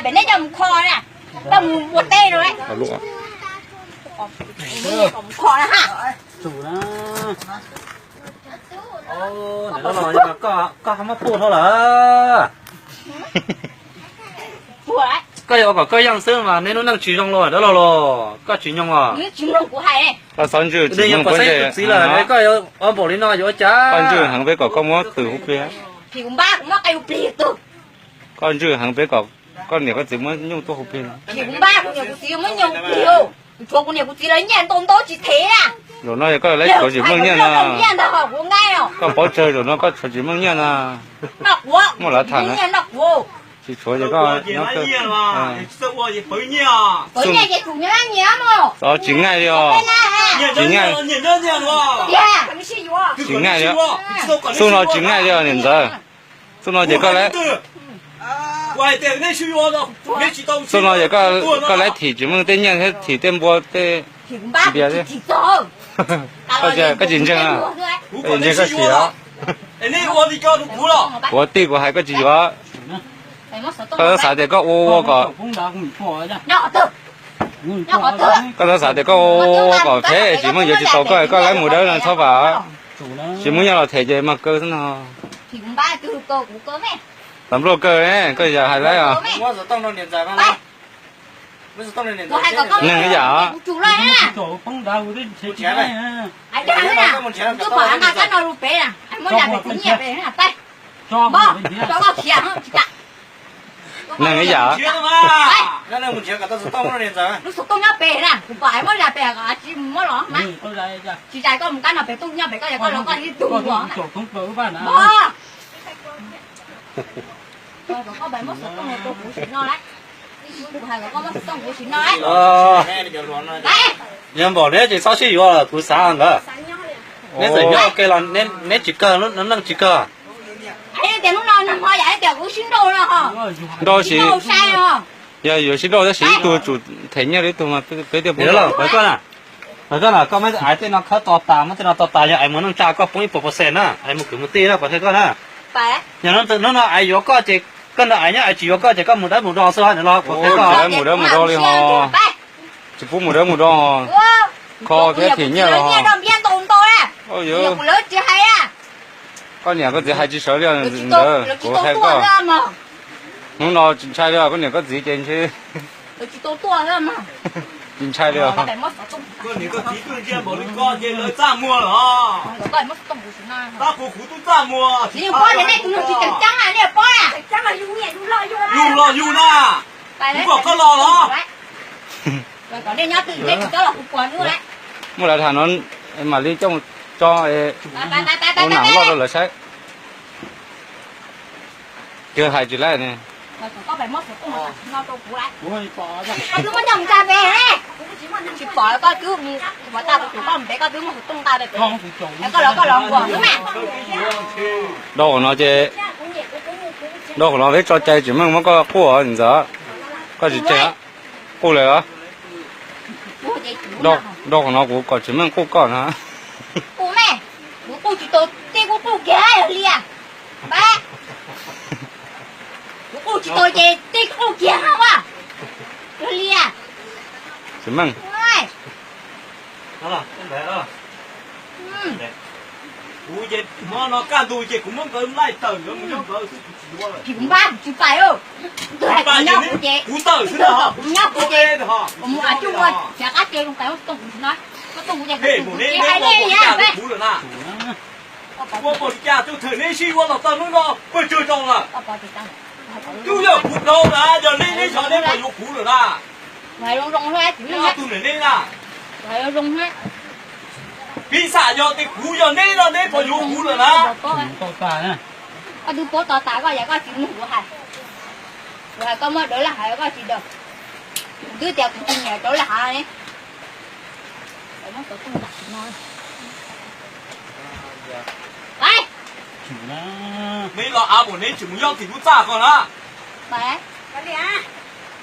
Pem nej coj mus kho na, coj mus ua teb rau. Mus kho na ha. Koj ho muab puj dhau lawm. Koj yuav ua kom koj yeej xwb mas nej lub neej tsis zoo los dab laug los koj tsis nyoo os. Tsis mloog kuv hais. Koj txhob ntswj tsis mloog kuv ntsej. Koj yuav ua npaum li no yuav ua cas? Koj ntswj heev peb kom koj muab tws hu plig. Koj ntswj heev peb kom koj niam koj txiv muab nyuj tuaj hu plig. Kuv npaj kuv niam kuv txiv muab nyuj plig. Tshuav kuv niam kuv txiv lawv nyiaj ntau ntau tsis them na. Zaum no yog koj laib tshuav tsis meej nyiaj na. Koj paub tsawg zaum no koj tshuav tsis meej nyiaj na. Muaj lav tham na. Tsis tshuav ces koj nyob kawg. Tsis ngaij li os. Tsis ngaij. Tsis ngaij li os. Xub no tsis ngaij li os niam ntxawm. Xub no ces xub no ces koj laib thim tsis meej tej nyiaj thiab thim tej npua tej npias thiab. Koj tsis ntseeg, ntseeg koj siav. Kuv tij kuv hais koj tsis yuav. Koj xav tias koj ua ua kom, koj xav tias koj ua ua kom phem tsis meej yuav tsis tau koj, koj laib mus dawb no txhob vam. Tsis muaj nyiaj los them ces mag kaw xwb no. Tam npluaj kawg ne, koj yam hais laib os. Neeg ib yam. Neeg ib yam. Yog npaum neb tsis txhob sib yuav los kuv xav nkawd. Neb txawm nyob ua ke los neb tsis kawg, lub neej tsis kawg. Nrauj sis, yog yuav sib nrauj tab sis ib tug tsum them nyiaj li ib tug mas peb tiaj pub. Koj na, koj muab ais tej no khawb to tas, muab tej no to tas, yog ais mus neej tsa koj poob ib puas pawv xees na, ais mus kwv mus tij na, kuv qhia koj na. Yog hnub no ais yuav koj ces koj nrog ais nyob, ais tsis yuav koj ces koj mus dawb mus do xwb los kuv qhia koj. Mus dawb mus do li ho. Tsis pub mus dawb mus do, kho thiab them nyiaj los. Koj niam koj txiv hais tsis sawv li ntawd, kuv qhia koj. Hnub no tsis ntshai li os, koj niam koj txiv ces ntshe tsis ntshai li os. Koj niam koj txiv tuaj ntsia npaum li ko ces lawv txaj muag lawm os. Tab kuv kuv tub txaj muag. Yus los yus na. Kuv kom koj los los. Muaj lawv tham no mam li coj mus tso ua nam loj rau lawv saib. Kawg hais tsis laib ne. Rau qhov no ces, rau qhov no peb tso cai tsis meej muab koj quaj ntxawm, koj tsis tseg quj lawm os. Rau qhov no kuv kom tsis meej quj koj na. Kuv quj tsis tau tej kuj quj kiag li. Kuv quj tsis tau ces tej quj kiag os. Yog li. Tsis meej. Kuv ces hmo no kaj ntug ces kuv muab nkawd laij tawm nkawd mus nyob nkawd xwb, kuv tsis yuav lawm. Kuv npab kuv tsis pais. Tus hais kuv nyob kuv ces kuv tawm xwb, kuv nyob kuv ces kuv mus av tsuj ua tsav qab ces kuv pais muab tooj kuv tsis no. Muab tooj kuv ces kuv tsis hais li. Ua npaum li cas tus thawm neb sib yuav los txog hnub no pawg tsawg rau lawm. Twb yog kuv dhau na, yog neb neb xyov neb puas yuav kuv lawm na. Tus niam neb na, piv xam yog tias kuv yog neb no neb puas yuav kuv lawm na. Koj twb paub tos tas koj yam koj tsis mloog kuv hais. Kuv hais koj muab dawb laj hav koj tsis daws. Kuv twb tias kuv tsis nyiam dawb laj hav ne. Neb los av mus neb tsis mus nyob tim lub txaj ko na.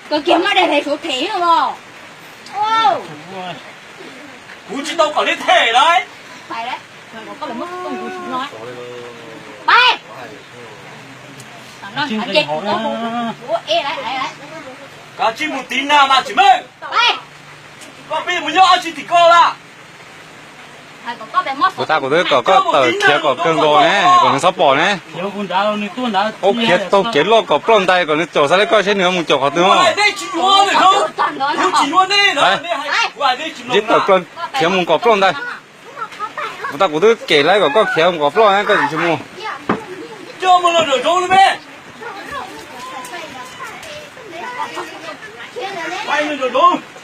Koj kiag muab daim phem suav phem os. Kuv tsis tau kom neb them lauj. Pais, kuv ua e lawm. Koj tsis mus tiv nag mas tsis meej. Koj pib mus nyob dab tsi tim koj lawm? Kuv tas kuv twb kom koj tawm khiav kom kawg nkaus ne, kom nws txhob pom ne. Ua khiav taug kev loj kom ploj ntais kom nws caum xav li koj seb nws mus caum qhov twg. Tsis tawm plaws, khiav mus kom ploj ntais. Kuv tas kuv twb kem lawm kom koj khiav mus kom ploj na, koj tsis mus. Coj mus los nram zoov li me. Pais nram zoov.